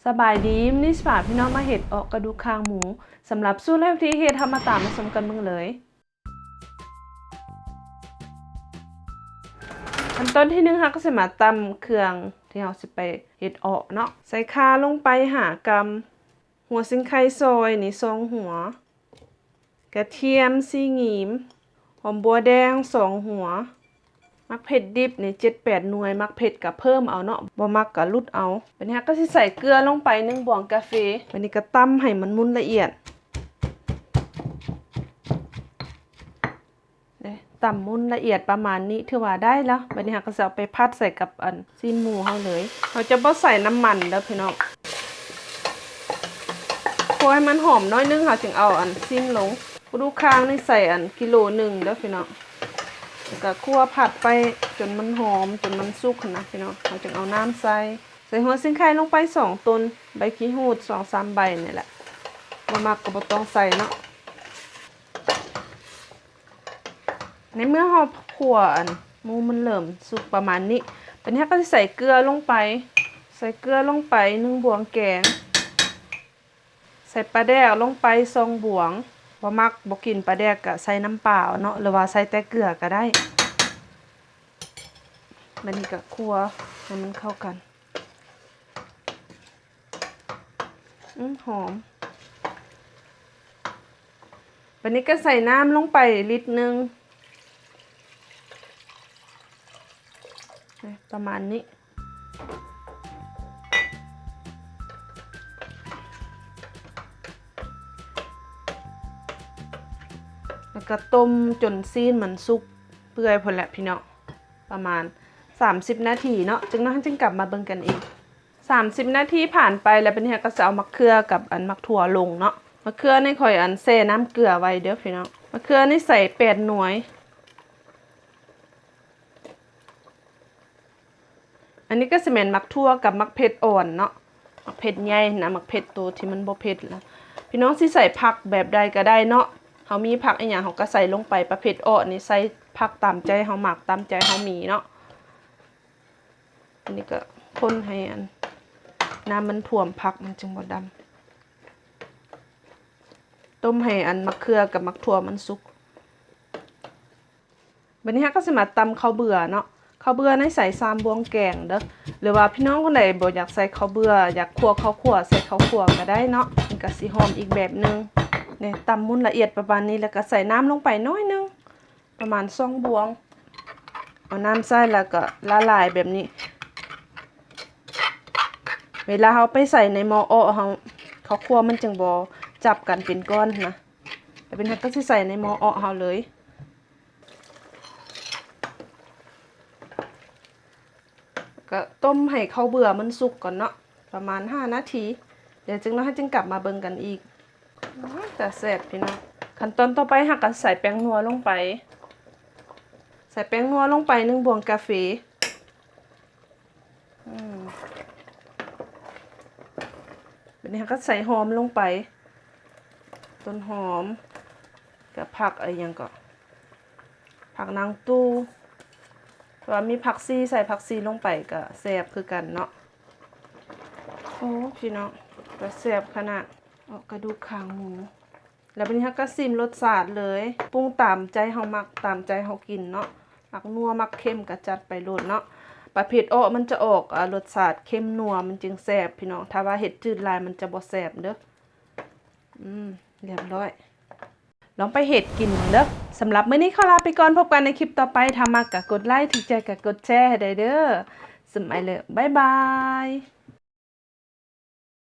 ສະບາຍດີ, ມື້ນີ້ຊິພາພີ່ນ້ອງມາເຮັດເອາະກະດູກຄາງໝູ. ສຳລັບສູດ ແລະ ວິທີເຮັດ ເຮົາມາຕາມມາຊົມກັນເບິ່ງເລີຍ. ຂັ້ນຕອນທີໜຶ່ງ ເຮົາກໍຊິມາຕຳເຄື່ອງທີ່ເຮົາຊິໄປເຮັດເອາະເນາະ. ໃສ່ຂ່າລົງໄປຫ້າກຳ, ຫົວຊິງໄຄຊອຍນີ້ສອງຫົວ, ກະທຽມສີ່ຫງິມ, ຫອມບົວແດງສອງຫົວ, ໝາກເຜັດດິບນີ້ເຈັດແປດໜ່ວຍ, ມັກເຜັດກະເພີ່ມເອົາເນາະ, ບໍ່ມັກກະຫຼຸດເອົາ. ບາດນີ້ເຮົາກໍຊິໃສ່ເກືອລົງໄປໜຶ່ງບ່ວງກາເຟ. ບາດນີ້ກໍຕຳໃຫ້ມັນໝຸ່ນລະອຽດ. ເດ້ ຕຳໝຸ່ນລະອຽດປະມານນີ້ ຖືວ່າໄດ້ແລ້ວ. ບາດນີ້ເຮົາກໍຈະເອົາໄປຜັດໃສ່ກັບອັນຊີ້ນໝູເຮົາເລີຍ. ເຮົາຈະບໍ່ໃສ່ນ້ຳມັນເດີພີ່ນ້ອງ. ຄົວໃຫ້ມັນຫອມໜ້ອຍໜຶ່ງ ເຮົາຈຶ່ງເອົາອັນຊີ້ນລົງ. ກະດູກຄາງນີ້ໃສ່ອັນກິໂລໜຶ່ງເດີພີ່ນ້ອງ. ແລ້ວກໍຄົວຜັດໄປຈົນມັນຫອມ ຈົນມັນສຸກຫັ້ນນະພີ່ນ້ອງ. ເຮົາຈຶ່ງເອົານ້ຳໃສ່. ໃສ່ຫົວຊິງໄຄລົງໄປສອງຕົ້ນ, ໃບຂີ້ຫູດສອງສາມໃບນີ້ແຫຼະ. ບໍ່ມັກກໍບໍ່ຕ້ອງໃສ່ເນາະ. ໃນເມື່ອເຮົາຂົ້ວອັນໝູມັນເລີ່ມສຸກປະມານນີ້, ບາດນີ້ເຮົາກໍຊິໃສ່ເກືອລົງໄປ, ໃສ່ເກືອລົງໄປໜຶ່ງບ່ວງແກງ, ໃສ່ປາແດກລົງໄປສອງບ່ວງ, ບໍ່ມັກບໍ່ກິນປາແດກກໍໃສ່ນ້ຳປາເນາະ ຫຼືວ່າໃສ່ແຕ່ເກືອກໍໄດ້. ບາດນີ້ກໍຂົ້ວໃຫ້ມັນເຂົ້າກັນ. ອືມ ຫອມ. ບາດນີ້ກໍໃສ່ນ້ຳລົງໄປລິດໜຶ່ງ ປະມານນີ້ ແລ້ວກໍຕົ້ມຈົນຊີ້ນມັນສຸກເປື່ອຍພຸ້ນແຫຼະພີ່ນ້ອງ. ປະມານສາມສິບນາທີເນາະ, ຈັ່ງໜ້ອຍເຮົາຈຶ່ງກັບມາເບິ່ງກັນອີກ. ສາມສິບນາທີຜ່ານໄປແລ້ວ, ບາດນີ້ເຮົາກໍຈະເອົາໝາກເຂືອກັບອັນໝາກຖົ່ວລົງເນາະ. ໝາກເຂືອນີ້ຂ້ອຍອັນແຊ່ນ້ຳເກືອໄວ້ເດີພີ່ນ້ອງ. ໝາກເຂືອນີ້ໃສ່ແປດໜ່ວຍ. ອັນນີ້ກໍຊິແມ່ນໝາກຖົ່ວກັບໝາກເຜັດອ່ອນເນາະ, ໝາກເຜັດໃຫຍ່ນະ, ໝາກເຜັດໂຕທີ່ມັນບໍ່ເຜັດ. ແລ້ວພີ່ນ້ອງຊິໃສ່ຜັກແບບໃດກໍໄດ້ເນາະ, ເຮົາມີຜັກອີ່ຫຍັງເຮົາກໍໃສ່ລົງໄປ. ປະເພດເອາະນີ້ໃສ່ຜັກຕາມໃຈເຮົາມັກ, ຕາມໃຈເຮົາມີເນາະ. ອັນນີ້ກໍຄົນໃຫ້ອັນນ້ຳມັນຖ້ວມຜັກ, ມັນຈຶ່ງບໍ່ດຳ. ຕົ້ມໃຫ້ອັນໝາກເຂືອກັບໝາກຖົ່ວມັນສຸກ. ບາດນີ້ເຮົາກໍຊິມາຕຳເຂົ້າເບືອເນາະ. ເຂົ້າເບືອໃນໃສ່ສາມບ່ວງແກງເດີ, ຫຼືວ່າພີ່ນ້ອງຄົນໃດບໍ່ຢາກໃສ່ເຂົ້າເບືອ, ຢາກຂົ້ວເຂົ້າຂົ້ວ ໃສ່ເຂົ້າຂົ້ວກໍໄດ້ເນາະ, ມັນກໍຊິຫອມອີກແບບໜຶ່ງ. ນີ້ ຕຳໝຸ່ນລະອຽດປະມານນີ້ ແລ້ວກໍໃສ່ນ້ຳລົງໄປໜ້ອຍໜຶ່ງ ປະມານສອງບ່ວງ. ເອົານ້ຳໃສ່ແລ້ວກໍລະລາຍແບບນີ້. ເວລາເຮົາໄປໃສ່ໃນໝໍ້ເອາະເຮົາ, ເຂົ້າຂົ້ວມັນຈຶ່ງບໍ່ຈັບກັນເປັນກ້ອນນະ. ແລ້ວເປັນເຮົາກໍຊິໃສ່ໃນໝໍ້ເອາະເຮົາເລີຍ. ກໍຕົ້ມໃຫ້ເຂົ້າເບືອມັນສຸກກ່ອນເນາະ ປະມານຫ້ານາທີ. ດຽວຈັ່ງໜ້ອຍເຮົາຈຶ່ງກັບມາເບິ່ງກັນອີກ. ອືມ ຕາແຊບພີ່ນ້ອງ. ຂັ້ນຕອນຕໍ່ໄປເຮົາກໍໃສ່ແປ້ງນົວລົງໄປ. ໃສ່ແປ້ງນົວລົງໄປໜຶ່ງບ່ວງກາເຟ. ອືມ ບາດນີ້ເຮົາກໍໃສ່ຫອມລົງໄປ, ຕົ້ນຫອມ ກັບຜັກ ອີ່ຫຍັງເກາະ ຜັກນາງຕູ່. ຖ້າວ່າມີຜັກຊີ ໃສ່ຜັກຊີລົງໄປກໍແຊບຄືກັນເນາະ. ໂອ້ ພີ່ນ້ອງ ຕາແຊບຂະໜາດ ເອາະກະດູກຄາງໝູ. ແລ້ວບາດນີ້ເຮົາກໍຊິມລົດຊາດເລີຍ, ປຸງຕາມໃຈເຮົາມັກ ຕາມໃຈເຮົາກິນເນາະ. ມັກນົວມັກເຄັມກໍຈັດໄປໂລດເນາະ. ປະເພດເອາະມັນຈະອອກ ອາ ລົດຊາດເຄັມນົວ ມັນຈຶ່ງແຊບພີ່ນ້ອງ. ຖ້າວ່າເຮັດຈືດຫຼາຍມັນຈະບໍ່ແຊບເດີ. ອືມ ລຽບຮ້ອຍ. ລອງໄປເຮັດກິນເບິ່ງເດີ. ສຳລັບມື້ນີ້ຂໍລາໄປກ່ອນ, ພົບກັນໃນຄລິບຕໍ່ໄປ. ຖ້າມັກກໍກົດໄລ, ຖືກໃຈກໍກົດແຊໃຫ້ໄດ້ເດີ. ສະໄໝເລີ ບາຍບາຍ.